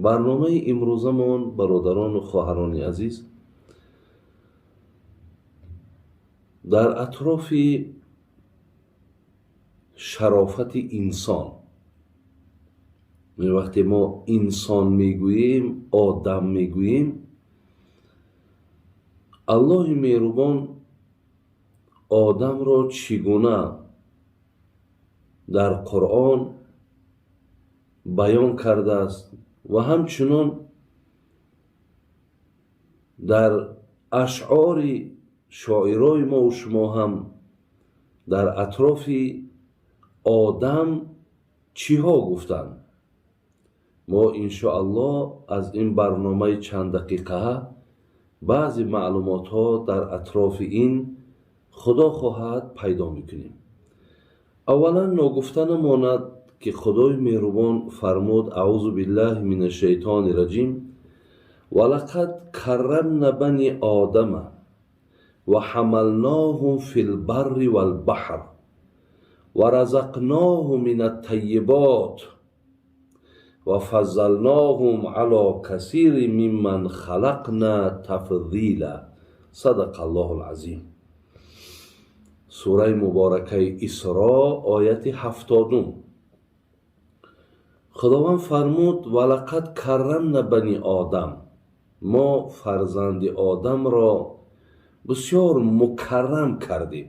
Барномаи имрӯзамон, бародарону хоҳарони азиз, дар атрофи шарофати инсон. Вақте мо инсон мегӯем, одам мегӯем, Аллоҳи меҳрубон одамро чӣ гуна дар Қуръон баён кардааст ва ҳамчунон дар ашъори шоирои мову шумо ҳам дар атрофи одам чиҳо гуфтанд. Мо иншоаллоҳ аз ин барномаи чанд дақиқа баъзе маълумотҳо дар атрофи ин худо хоҳад пайдо мекунем. Аввалан ногуфта намонад ки худои меҳрубон фармуд: аъузу биллаҳи мина шайтони раҷим, ва лақад каррамна бани одама ва ҳамалноҳум фил барри вал баҳр ва разақноҳум мина ттаййибот ва фаззалноҳум ало касири мимман халақна тафзила. Садақа Аллоҳул азим. Сураи муборакаи Исро, ояти 70. Худованд фармуд: ва лақад каррамна бани одам, мо фарзанди одамро бисёр мукаррам кардем,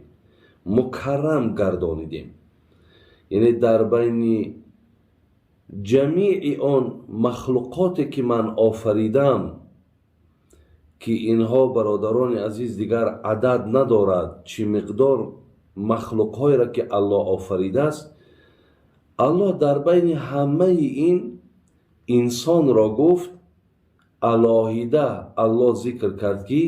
мукаррам гардонидем. Яъне дар байни ҷамеи он махлуқоте ки ман офаридам, ки инҳо, бародарони азиз, дигар адад надорад, чӣ миқдор махлуқҳоеро ки Аллоҳ офаридааст, Аллоҳ дар байни ҳамаи ин инсонро гуфт алоҳида. Аллоҳ зикр кард ки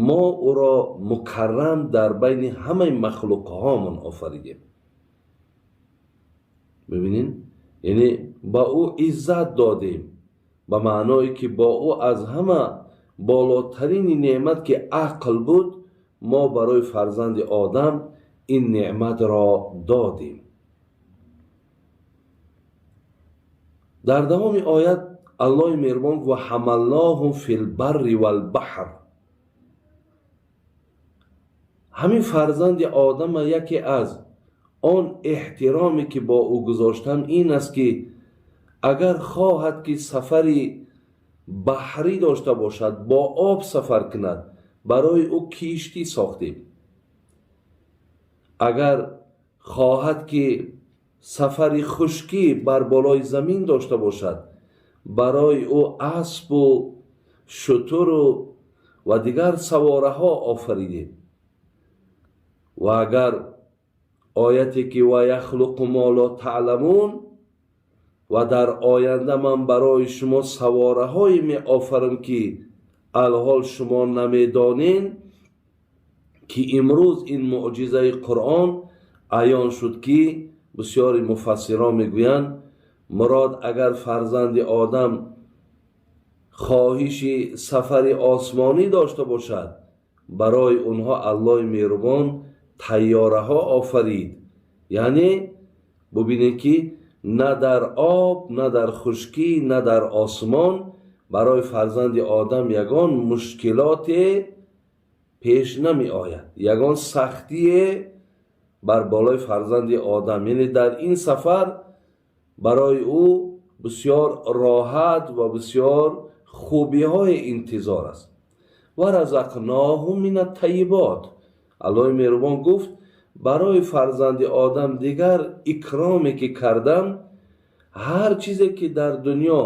мо ӯро мукаррам дар байни ҳамаи махлуқҳомон офаридем. Бибинед, яъне ба ӯ иззат додем, ба маъное ки бо ӯ аз ҳама болотарини неъмат ки ақл буд, мо барои фарзанди одам ин неъматро додем. Дар давоми оят Аллоҳи меҳрубон ва ҳамалноҳум фил барри вал баҳр, ҳамин фарзанди одама яке аз он эҳтироме ки бо ӯ гузоштам ин аст ки агар хоҳад ки сафари баҳрӣ дошта бошад, бо об сафар кунад, барои ӯ киштӣ сохтем. Агар хоҳад ки сафари хушкӣ бар болои замин дошта бошад, барои ӯ аспу шутуру ва дигар савораҳо офаридем. Ва агар ояте ки ва яхлуқу мо ло таъламун, ва дар оянда ман барои шумо савораҳое меофарам ки алҳол шумо намедонед, ки имрӯз ин муъҷизаи Қуръон аён шуд ки бисёри муфассирон мегӯянд мурод агар фарзанди одам хоҳиши сафари осмонӣ дошта бошад, барои онҳо Аллоҳи меҳрубон тайёраҳо офарид. Яъне бубинед ки на дар об, на дар хушкӣ, на дар осмон барои фарзанди одам ягон мушкилоте пеш намеояд, ягон сахтие бар болои фарзанди одам. Яъне дар ин сафар барои ӯ бисёр роҳат ва бисёр хубиҳои интизор аст. Ва разақноҳум мина ттаййибот, Аллоҳи меҳрубон гуфт барои фарзанди одам дигар икроме ки кардам, ҳар чизе ки дар дунё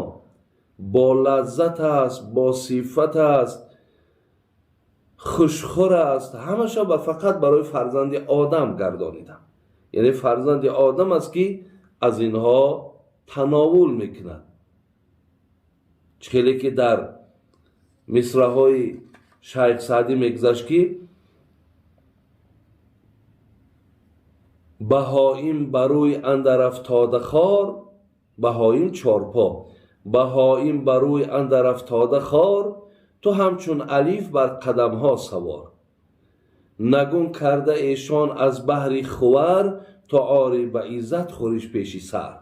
бо лаззат аст, бо сифат аст, хушхӯр аст, ҳамаша ба фақат барои фарзанди одам гардонидам. Яъне фарзанди одам аст ки аз инҳо тановул мекунад. Чӣ хеле ки дар мисраҳои шайх Саъдӣ мегузашт ки баҳоим барӯи андар афтода хор, баҳоим чорпо, баҳоим барӯи андар афтода хор, ту ҳамчун алиф бар қадамҳо савор. Нагун карда эшон аз баҳри хувар, то ори ба иззат хӯриш пеши сар.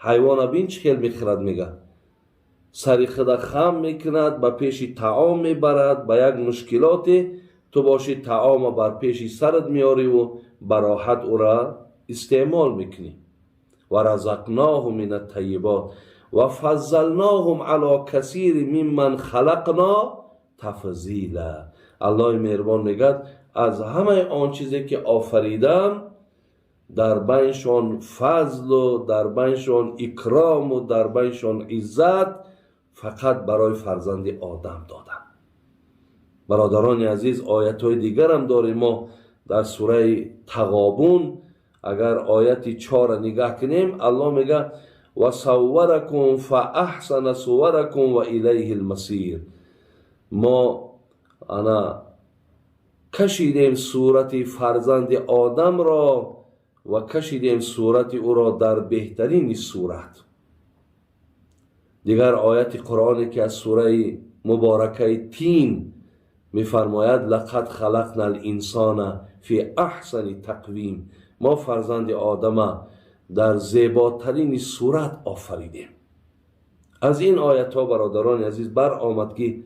Ҳайвона бин чӣ хел мехӯрад, мега. Сари худа хам мекунад, ба пеши таом мебарад, ба як мушкилоте ту боши таома бар пеши сарат меориву ба роҳат ӯра истеъмол мекунӣ. Ва разақноҳум мин аттайибот ва фаззалноҳум ало касири мимман халақно тафзила. Аллоҳи меҳрубон мегӯяд, аз ҳамаи он чизе ки офаридам, дар байншон фазлу дар байншон икрому дар байншон иззат фақат барои фарзанди одам додам. Бародарони азиз, оятҳои дигарам дорем мо дар сураи Тағобун. Агар ояти 4 нигаҳ кунем, Аллоҳ мегӯяд: ва савваракум фааҳсана суваракум ва илайҳи лмасир. Мо ана кашидем сурати фарзанди одамро ва кашидем сурати ӯро дар беҳтарини сурат. Дигар ояти Қуръоне ки аз сураи муборакаи Тин мефармояд: лақад халақна линсона фи аҳсани тақвим. Мо фарзанди одама дар зеботарини сурат офаридем. Аз ин оятҳо, бародарони азиз, баромад ки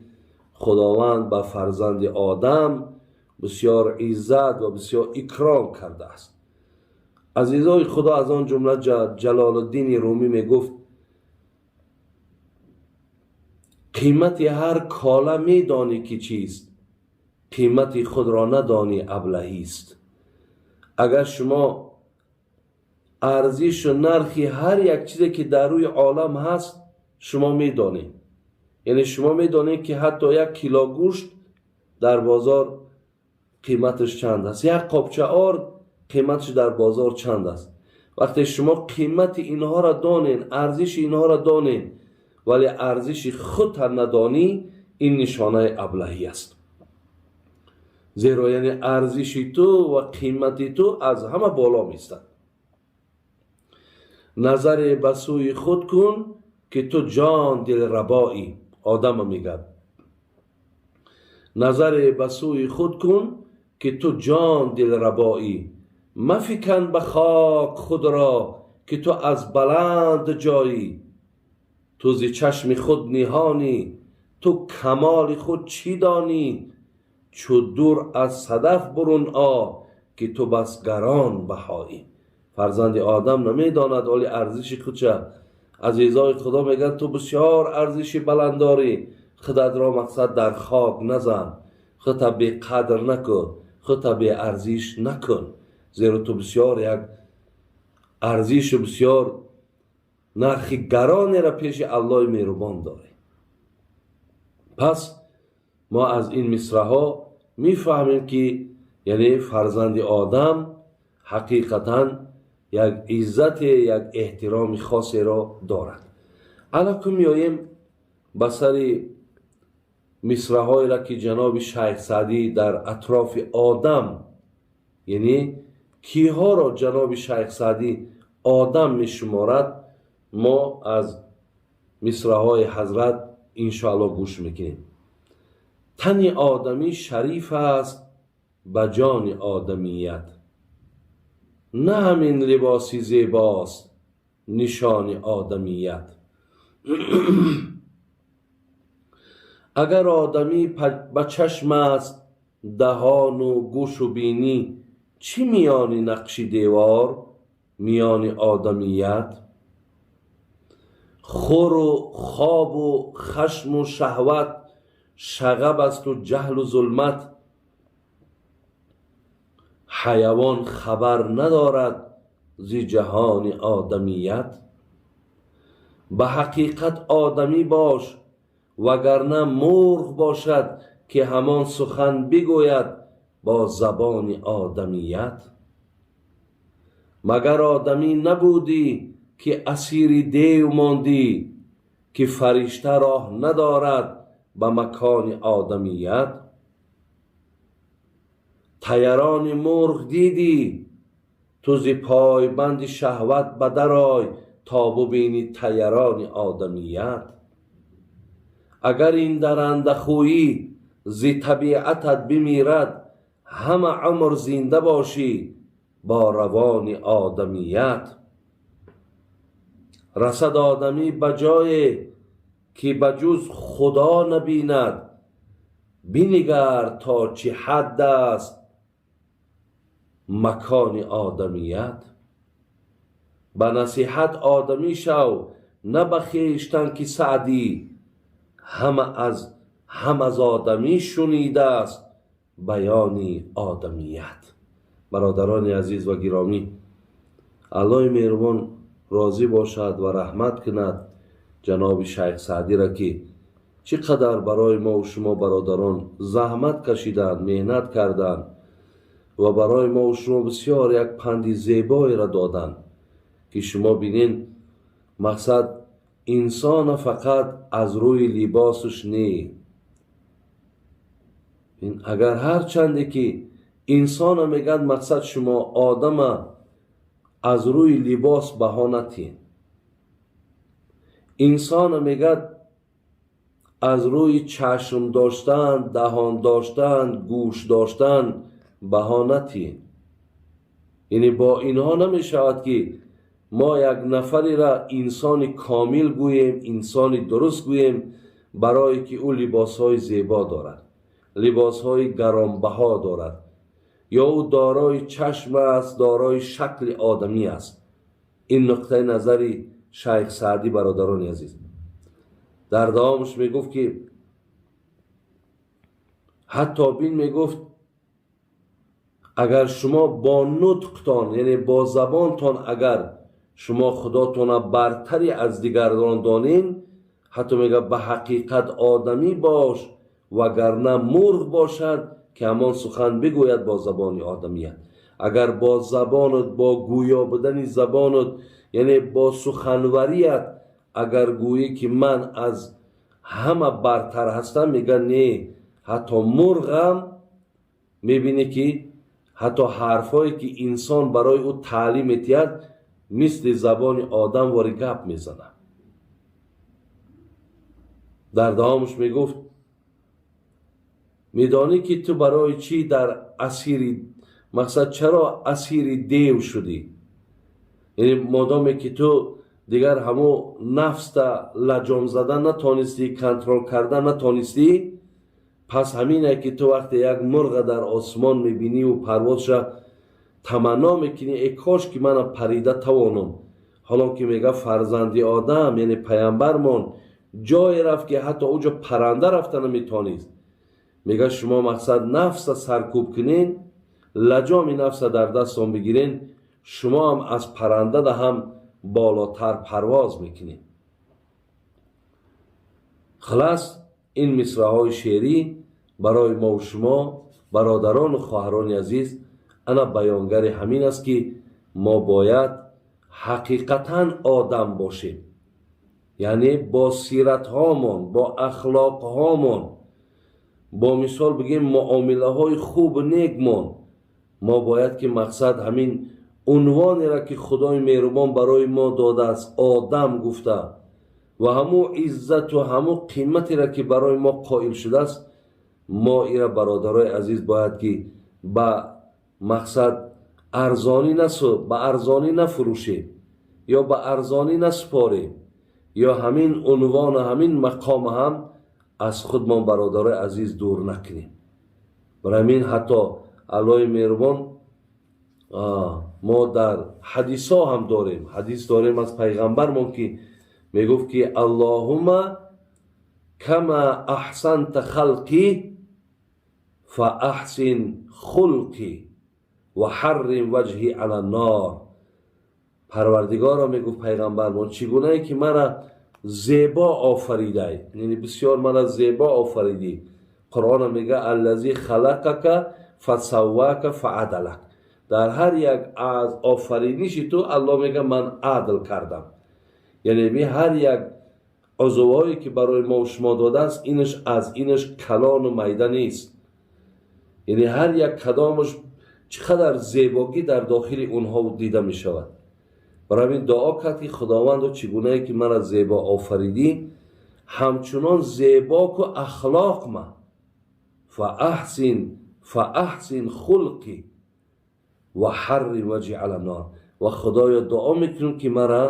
Худованд ба фарзанди одам бисёр иззат ва бисёр икром кардааст. Азизои Худо, аз он ҷумла Ҷалолуддини Румӣ мегуфт: қимати ҳар кола медонӣ ки чист, қимати худро надонӣ аблаҳист. Агар шумо арзишу нархи ҳар як чизе ки дар рӯи олам ҳаст шумо медонед, яъне шумо медонед ки ҳатто як кило гӯшт дар бозор қиматаш чанд аст, як қобча орд қиматаш дар бозор чанд аст. Вақте шумо қимати инҳоро донед, арзиши инҳоро донед, вале арзиши худта надонӣ, ин нишонаи аблаҳӣ аст. Зеро яъне арзиши ту ва қимати ту аз ҳама боло меистад. Назаре ба сӯи худ кун ки ту ҷон дилрабоӣ. Одама мегӯяд: назаре ба сӯи худ кун ки ту ҷон дилрабоӣ, мафикан ба хок худро ки ту аз баланд ҷоӣ. Ту зи чашми худ ниҳонӣ, ту камоли худ чӣ донӣ? Чу дур аз садаф бурун о ки ту бас гарон баҳоӣ. Фарзанди одам намедонад оли арзиши худша. Азизои Худо мегӯянд: ту бисёр арзиши баланд дорӣ, худатро мақсад дар хок назан, худта беқадр накун, худта беарзиш накун, зеро ту бисёр як арзишу бисёр нархи гаронеро пеши Аллоҳи меҳрубон дорӣ. Пас мо аз ин мисраҳо мефаҳмем ки яъне фарзанди одам ҳақиқатан як иззате, як эҳтироми хосеро дорад. Алакун меоем ба сари мисраҳоеро ки ҷаноби Шайх Саъдӣ дар атрофи одам, яъне киҳоро ҷаноби Шайх Саъдӣ одам мешуморад, мо аз мисраҳои ҳазрат иншоаллоҳ гӯш мекунем. Тани одамӣ шариф аст ба ҷони одамият, на ҳамин либоси зебост нишони одамият. Агар одамӣ ба чашм аст даҳону гӯшу бинӣ, чӣ миёни нақши девор миёни одамият? Хӯру хобу хашму шаҳват шағаб асту ҷаҳлу зулмат. Ҳайавон хабар надорад зи ҷаҳони одамият. Ба ҳақиқат одамӣ бош, вагарна мурғ бошад ки ҳамон сухан бигӯяд бо забони одамият. Магар одамӣ набудӣ ки асири дев мондӣ, ки фаришта роҳ надорад ба макони одамият? Тайарони мурғ дидӣ, ту зи пойбанди шаҳват ба дарой то бубинӣ тайарони одамият. Агар ин дарандахӯӣ зи табиатат бимирад, ҳама умр зинда бошӣ бо равони одамият. Расад одамӣ ба ҷое ки ба ҷуз Худо набинад, бинигар то чӣ ҳадд аст макони одамият. Ба насиҳат одамӣ шав, на ба хештан ки Саъдӣ, ҳам аз одамӣ шунидааст баёни одамият. Бародарони азиз ва гиромӣ, Аллоҳи меҳрубон розӣ бошад ва раҳмат кунад ҷаноби Шайх Саъдиро, ки чӣ қадар барои мо шумо бародарон заҳмат кашиданд, меҳнат карданд ва барои мо шумо бисёр як панди зебоеро доданд, ки шумо бинед, мақсад инсона фақат аз рӯи либосаш не. Агар ҳарчанде ки инсона мегӯяд, мақсад шумо одама аз рӯи либос баҳо натиҳед. Инсона мегӯяд аз рӯи чашм доштан, даҳон доштан, гӯш доштан баҳо натиҳед. Яъне бо инҳо намешавад ки мо як нафареро инсони комил гӯем, инсони дуруст гӯем, барое ки ӯ либосҳои зебо дорад, либосҳои гаронбаҳо дорад, ё ӯ дорои чашм аст, дорои шакли одамӣ аст. Ин нуқтаи назари Шайх Саъдӣ, бародарони азиз. Дар давомаш мегуфт ки ҳатто бин, мегуфт, агар шумо бо нутқтон, яъне бо забонтон, агар шумо худотона бартари аз дигарон донин, ҳатто мега ба ҳақиқат одамӣ бош, вагарна мурғ бошад ки ҳамон сухан бигӯяд бо забони одамият. Агар бо забонат, бо гӯё будани забонат, яъне бо суханварият агар гӯӣ ки ман аз ҳама бартар ҳастам, мега не, ҳатто мурғам мебинӣ ки ҳатто ҳарфҳое ки инсон барои ӯ таълим медиҳад, мисли забони одам вори гап мезанад. Дар давомаш мегуфт, медонӣ ки ту барои чӣ дар асири, мақсад чаро асири дев шудӣ? Яъне модоме ки ту дигар ҳамо нафста лаҷом зада натонистӣ, контрол карда натонистӣ, пас ҳамине ки ту вақте як мурға дар осмон мебиниву парвозша таманно мекунӣ, э кош ки мана парида тавонам. Ҳолон ки мега фарзанди одам, яъне паямбармон ҷое рафт ки ҳатто уҷо парранда рафта наметонист. Мега шумо мақсад нафса саркӯб кунен, лаҷоми нафса дар дастон бигирен, шумо ҳам аз паррандада ҳам болотар парвоз мекунед. Хулас, ин мисраҳои шеърӣ барои мо шумо бародарону хоҳарони азиз ана баёнгари ҳамин аст, ки мо бояд ҳақиқатан одам бошем, яъне бо сиратҳомон, бо ахлоқҳомон, бо мисол бигем муомилаҳои хубу некмон, мо бояд ки мақсад ҳамин унвонеро ки Худои меҳрубон барои мо додааст, одам гуфта, ва ҳамун иззату ҳамун қиматеро ки барои мо қоил шудааст, мо ира, бародарои азиз, бояд ки ба мақсад арзонӣ насу ба арзонӣ нафурӯшем ё ба арзонӣ насупорем, ё ҳамин унвону ҳамин мақом ҳам аз худмон, бародарои азиз, дур накунем. Барои ҳамин ҳатто Аллоҳи меҳрубон мо дар ҳадисҳо ҳам дорем, ҳадис дорем аз пайғамбармон, ки мегуфт ки аллоҳума кама аҳсанта халқӣ фа аҳсин хулқӣ ва ҳаррим ваҷҳи ала нор. Парвардигоро, мегуфт пайғамбармон, чӣ гунае ки мара зебо офаридай, яъне бисёр мара зебо офаридӣ. Қуръона мега аллази халақака фасаввака фаадалак. Дар ҳар як аз офариниши ту Аллоҳ мега ман адл кардам. Яъне би ҳар як узвҳое ки барои мо шумо додааст, инаш аз инаш калону майда нест. Яъне ҳар як кадомаш чӣ қадар зебогӣ дар дохили онҳо дида мешавад. Барои ҳамин дуо кард ки Худовандо, чӣ гунае ки мара зебо офаридӣ, ҳамчунон зебоку ахлоқ ма, фа аҳсин хулқӣ ва ҳаррим ваҷҳи ала нор. Ва Худоё, дуо мекунем ки мара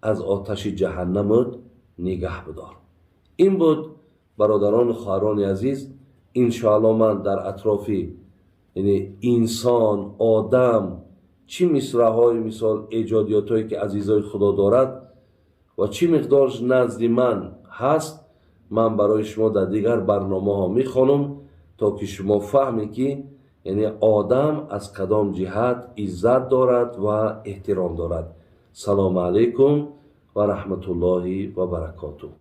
аз оташи ҷаҳаннамут нигаҳ бидор. Ин буд, бародарону хоҳарони азиз. Иншоалло, ман дар атрофи, яъне, инсон, одам, чӣ мисраҳои, мисол, эҷодиётҳое ки азизои Худо дорад ва чӣ миқдор назди ман ҳаст, ман барои шумо дар дигар барномаҳо мехонам, то ки шумо фаҳмед, ки, яъне, одам аз кадом ҷиҳат иззат дорад ва эҳтиром дорад. Салому алайкум ва раҳматуллоҳи ва баракотуҳ.